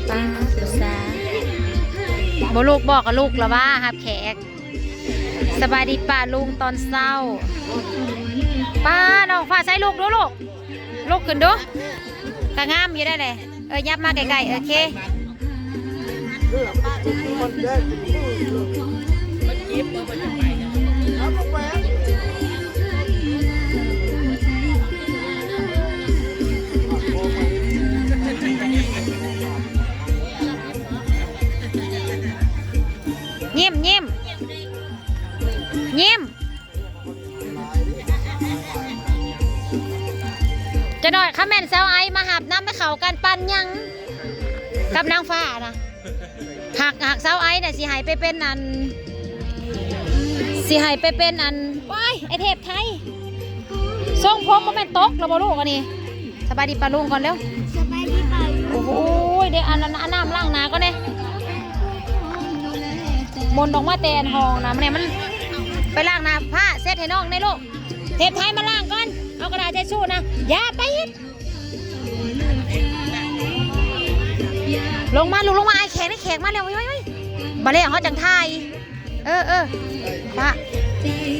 ປ້າດ ຜູ້ສາວ ບໍ່ລຸກບໍ ກະລຸກລະຫວາ ຮັບແຂກ. ສະບາຍດີປ້າລຸງຕອນເຊົ້າ. ປ້າ ນ້ອງຟ້າໃສ ລຸກດູລູກ ລຸກຂຶ້ນດູ ກະງາມຢູ່ໄດ໋ແຫຼະ. ເອີ ຫຍັບມາໃກ້ໆ ໂອເຄ. ຍິ້ມ ຍິ້ມ ຍິ້ມ. ຈັກໜ້ອຍຄະແມ່ນສາວໄອມາຮັບນຳ ໄປເຂົ້າກັນ ປັ່ນຫຍັງກັບນາງຟ້ານະ. ຫາກ ຫາກສາວໄອນະ ຊິໃຫ້ໄປເປັນອັນ ຊິໃຫ້ໄປເປັນອັນ ໂອ້ຍ ໄອ້ເທບໄທ ຊົງຜົມບໍ່ແມ່ນຕົກລະບໍ່ລູກອັນນີ້. ສະບາຍດີປ້າລຸງກ່ອນເລັວ. ສະບາຍດີປ້າລຸງ. ໂອ້ໂຫ ເດ້ອັນນັ້ນ ອັນນ້ຳລ້າງໜ້າກ່ອນເດ້. ມົນອອກມາແຕ່ອັນຫ້ອງນ້ຳນີ້ ມັນໄປລ້າງໜ້າ. ພ້າເຊັດໃຫ້ນ້ອງແດ່ລູກ. ເທບໄທມາລ້າງກ່ອນ. ເອົາກະດາດເຊັດຊູ້ນະ. ຢ່າໄປເຮັດ. ລົງມາລູກ ລົງມາ ອາຍແຂກເດ້ ແຂກມາແລ້ວ. ໄວໆໆ ບາດແລ້ວເຮົາຈັ່ງຖ່າຍ. ເອີ ເອີ ປ້າ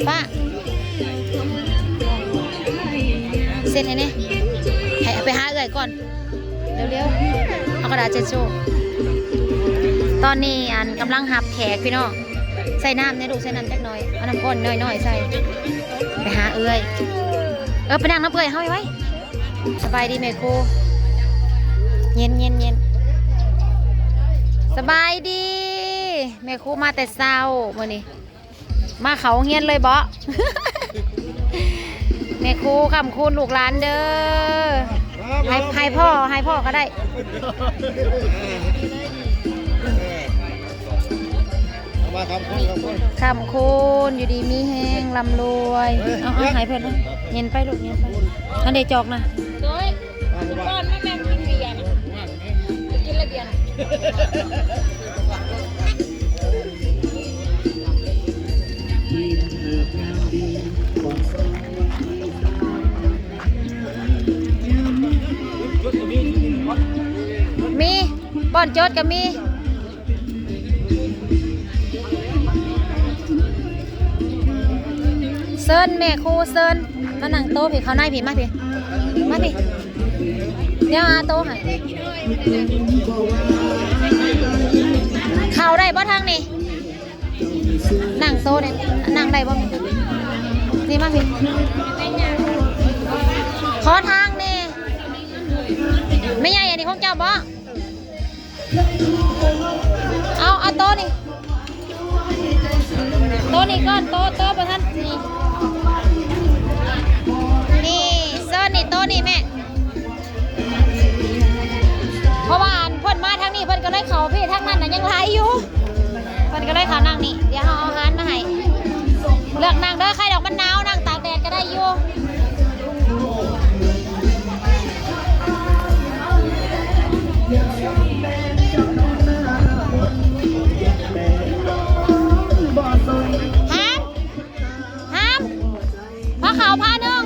ປ້າ ເຊັດໃຫ້ແດ່ ໃຫ້ເອົາໄປຫາເອື້ອຍກ່ອນ ເລັວໆ. ເອົາກະດາດເຊັດຊູ້. ຕອນນີ້ອັນກຳລັງຮັບແຂກພີ່ນ້ອງ. ໃສ່ນ້ຳແດ່ລູກ ໃສ່ນ້ຳຈັກໜ້ອຍ ເອົານ້ຳກ້ອນນ້ອຍໆໃສ່ ໄປຫາເອື້ອຍ. ເອີ ໄປນັ່ງນຳເອື້ອຍເຮົາໄວໆ. ສະບາຍດີແມ່ຄູ ເຢັນໆໆ. ສະບາຍດີ ແມ່ຄູມາແຕ່ເຊົ້າມື້ນີ້. ມາເຂົ້າໂຮງຮຽນເລີຍບໍ? ແມ່ຄູຄ້ຳຄູນລູກຫຼານເດີ. ໃຫ້ ໃຫ້ພໍ່ ໃຫ້ພໍ່ກະໄດ້. ເອົາມາຄ້ຳຄູນ ຄ້ຳຄູນ ຄ້ຳຄູນ ຢູ່ດີມີແຮງ ລ່ຳລວຍ. ເອົາ ເອົາໃຫ້ເພິ່ນ ເຢັນໄປລູກ ເຢັນໄປ. ອັນໃດຈອກນະ ໂດຍ ກ່ອນມາແມ່ກິນເບຍນະ ກິນລະເບຍນະ. ມີ ບ່ອນໂຈດກະມີ. ເຊີນແມ່ຄູ ເຊີນມານັ່ງໂຕະພີ້ ເຂົ້າໃນພີ້ ມາພີ້ ມາພີ້. ດຽວຫາໂຕະໃຫ້. ເຂົ້າໄດ້ບໍ່ທາງນີ້? ນັ່ງໂຕະນີ້ ນັ່ງໄດ້ບໍ່? ນີ້ມາພີ້ ຂໍທາງແດ່. ແມ່ໃຫຍ່ ອັນນີ້ຂອງເຈົ້າບໍ່? ເອົາ ເອົາໂຕະນີ້ ໂຕະນີ້ກ່ອນ ໂຕະ ໂຕະບໍ່ທັນ ນີ້ ນີ້ ເຊີນນີ້ ໂຕະນີ້ແມ່. ເພາະວ່າອັນເພິ່ນມາທາງນີ້ ເພິ່ນກະເລີຍເຂົ້າພີ້ ທາງນັ້ນນະຍັງຫຼາຍຢູ່ ເພິ່ນກະເລີຍເຂົ້ານັ່ງນີ້. ດຽວເຮົາເອົາອາຫານມາໃຫ້ ເລືອກນັ່ງເດີ. ໃຄດອກມັນໜາວ ນັ່ງຕາກແດດກະໄດ້ຢູ່. ຫາມ ຫາມ ພາເຂົ້າພາໜຶ່ງ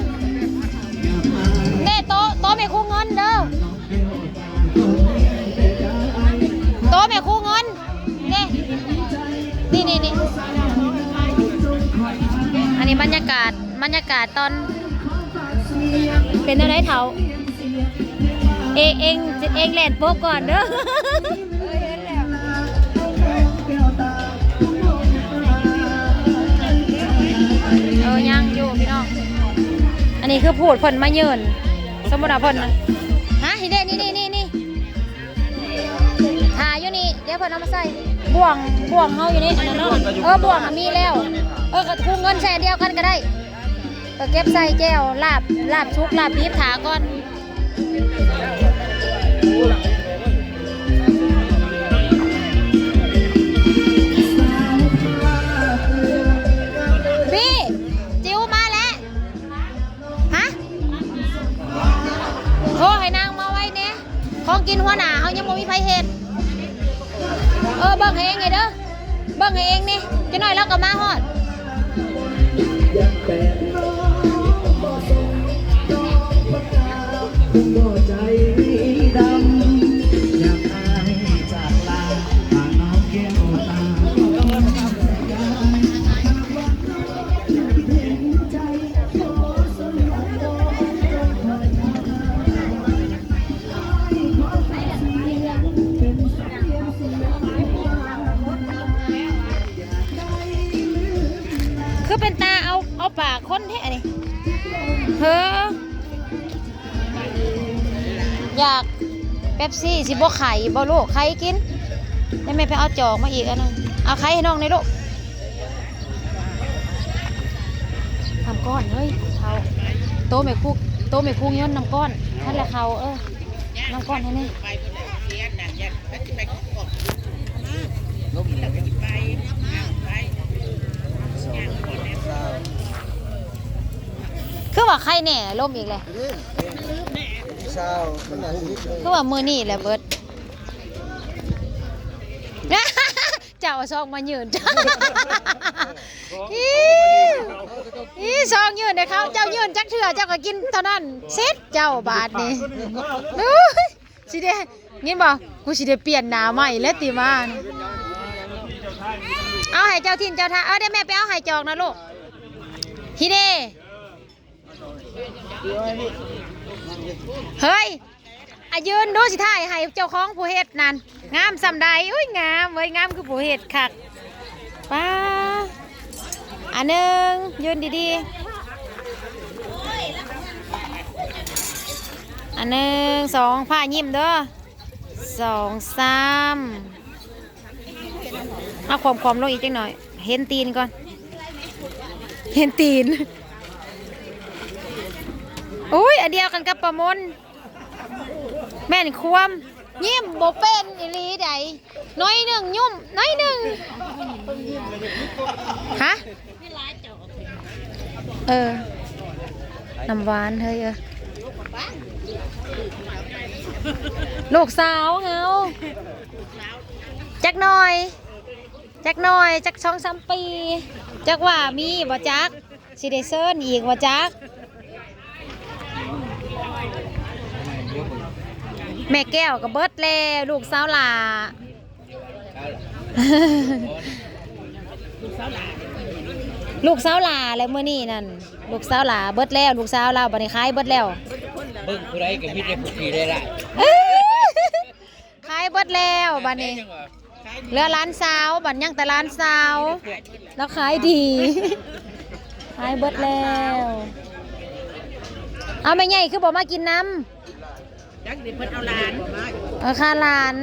ເດ້. ໂຕະ ໂຕະແມ່ຄູເງິນເດີ ໂຕະແມ່ຄູເງິນເດ້. ນີ້ ນີ້ ນີ້ ອັນນີ້ບັນຍາກາດ ບັນຍາກາດຕອນ ເປັນແນວໃດເຖົ້າ? ເອ ເອງ ເອງແລ່ນປົກກ່ອນເດີ. ເອີ ຍັງຢູ່ພີ່ນ້ອງ. ອັນນີ້ຄືພູດເພິ່ນມາຍື່ນ ສົມມຸດວ່າເພິ່ນ ຮະ ນີ້ເດ້ ນີ້ ນີ້ ນີ້ ນີ້ ຖ້າຢູ່ນີ້ ດຽວເພິ່ນເອົາມາໃສ່. ບ່ວງ ບ່ວງເຮົາຢູ່ນີ້ ອັນນັ້ນເນາະ. ເອີ ບ່ວງນະມີແລ້ວ. ເອີ ກະທຸງເງິນໃສ່ອັນດຽວກັນກະໄດ້. ເອີ ເກັບໃສ່ແຈ່ວ ລາບ ລາບສຸກ ລາບດິບ ຖ້າກ່ອນ. ບີ ຈິວມາແລ້ວ. ຮະ ໂທໃຫ້ນາງມາໄວແດ່. ຂອງກິນຫົວໜ້າເຮົາຍັງບໍ່ມີໃຜເຮັດ. ເອີ ເບິ່ງໃຫ້ເອງແດ່ເດີ ເບິ່ງໃຫ້ເອງແດ່. ຈັກໜ້ອຍລາວກະມາຮອດ. ເປັບຊີຊິບໍ່ໄຄບໍ່ລູກ? ໄຄກິນ. ໃຫ້ແມ່ໄປເອົາຈອກມາອີກອັນໜຶ່ງ. ເອົາໄຄໃຫ້ນ້ອງແດ່ລູກ. ນ້ຳກ້ອນເຮີ້ຍເຂົາ. ໂຕແມ່ຄູ ໂຕແມ່ຄູຍົນນ້ຳກ້ອນ. ຫັ້ນແຫຼະເຂົາ. ເອີ ນ້ຳກ້ອນໃຫ້ແດ່. ຄືວ່າໄຄແນ່ ລົມອີກແຫຼະ. ຊາວ ມັນໜ້າຊິ ຄືວ່າມື້ນີ້ແຫຼະເບິດ. ເຈົ້າເອົາຊອງມາຍື່ນ. ອີ ອີ ຊອງຍື່ນໃຫ້ເຂົາ. ເຈົ້າຍື່ນຈັກເທື່ອ ເຈົ້າກໍກິນເທົ່ານັ້ນ. ເສັດເຈົ້າບາດນີ້. ໂອ້ຍ ຊິໄດ້ ຍິນບໍ່? ກູຊິໄດ້ປ່ຽນໜ້າໃໝ່ແລ້ວຕິມາ. ເອົາໃຫ້ເຈົ້າຖິ່ນເຈົ້າທາງ. ເອີ ດຽວແມ່ໄປເອົາໃຫ້ຈອກນະລູກ. ຮີເດ ເຮີ້ຍ ອາ ຢືນດູ ຊິຖ່າຍໃຫ້ເຈົ້າຂອງຜູ້ເຮັດນັ້ນ. ງາມສ່ຳໃດ? ອຸ້ຍ ງາມເວີຍ ງາມຄືຜູ້ເຮັດຄັກ. ປ້າ ອັນໜຶ່ງ ຢືນດີໆ. ອັນໜຶ່ງ ສອງ ຟ້າຍິ້ມເດີ້. ສອງ ສາມ. ເອົາຂວມໆລົງອີກຈັກໜ້ອຍ. ເຫັນຕີນກ່ອນ ເຫັນຕີນ. ໂອ້ຍ ອັນດຽວກັນກັບປາມົນ. ແມ່ນຄວາມຍິ້ມບໍ່ເປັນອີ່ຫຼີໃດ. ໜ້ອຍໜຶ່ງ ຫຍຸ້ມໜ້ອຍໜຶ່ງ. ຮະ? ເອີ ນ້ຳຫວານເຮີ້ຍເອີຍ. ລູກສາວເຮົາ ຈັກໜ້ອຍ ຈັກໜ້ອຍ ຈັກສອງສາມປີ ຈັກວ່າມີບໍ່ຈັກ. ຊິໄດ້ເຊີນອີກວ່າຈັກ. ແມ່ແກ້ວກໍເບິດແລ້ວ ລູກສາວຫຼ້າ ລູກສາວຫຼ້າແຫຼະມື້ນີ້ນັ້ນ. ລູກສາວຫຼ້າເບິດແລ້ວ ລູກສາວລາວບັດນີ້ຂາຍເບິດແລ້ວ. ເບິ່ງຜູ້ໃດກໍມີແຕ່ຜູ້ຂີ້ໄດ້ຫຼາຍ. ຂາຍເບິດແລ້ວບັດນີ້ ເຫຼືອຫຼານສາວ ບັດຍັງແຕ່ຫຼານສາວ ລາວຂາຍດີ ຂາຍເບິດແລ້ວ. ເອົາ ແມ່ໃຫຍ່ຄືບໍ່ມາກິນນຳ? ຈັກຊິເພິ່ນເອົາຫຼານ ເອີ ຄ່າຫຼານ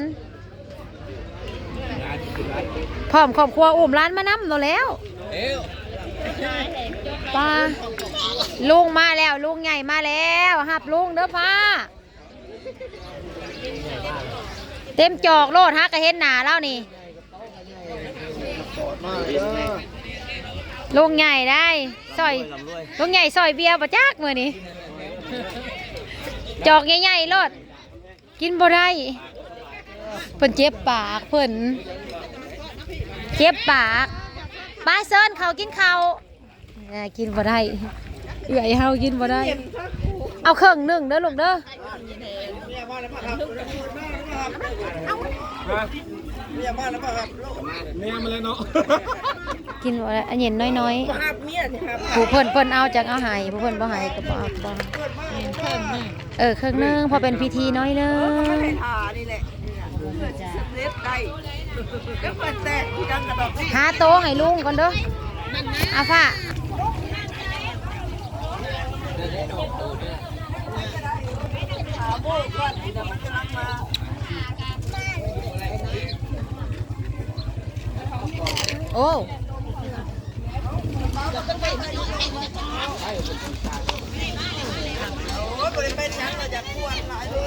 ພ້ອມຄອບຄົວ ອຸ້ມຫຼານມານຳໂລດແລ້ວ. ປ້າ ລຸງມາແລ້ວ ລຸງໃຫຍ່ມາແລ້ວ ຮັບລຸງເດີ້ປ້າ. ເຕັມຈອກໂລດ ຫາກະເຫັນໜ້າລາວນີ້. ລຸງໃຫຍ່ໄດ໋ ຊ່ອຍ ລຸງໃຫຍ່ຊ່ອຍເບຍບໍ່ຈັກມື້ນີ້ ຈອກໃຫຍ່ໆໂລດ. ກິນບໍ່ໄດ້ ເພິ່ນເຈັບປາກ ເພິ່ນເຈັບປາກ. ໄປ ເຊີນເຂົາກິນເຂົ້າ. ອ່າ ກິນບໍ່ໄດ້ ເອື້ອຍເຮົາກິນບໍ່ໄດ້. ເອົາເຄິ່ງໜຶ່ງເດີ້ລູກເດີ້. ເມຍມາແລ້ວເນາະ. ກິນບໍ່ໄດ້ ອັນເຢັນນ້ອຍໆ. ຜູ້ເພິ່ນ ເພິ່ນເອົາຈັກເອົາໃຫ້ ຜູ້ເພິ່ນບໍ່ໃຫ້ກໍບໍ່ເອົາ ບໍ່. ເອີ ເຄິ່ງໜຶ່ງ ເພາະເປັນພິທີໜ້ອຍໜຶ່ງ. ຫາໂຕະໃຫ້ລຸງກ່ອນເດີ້ ອາຟ້າ. ໂອ້.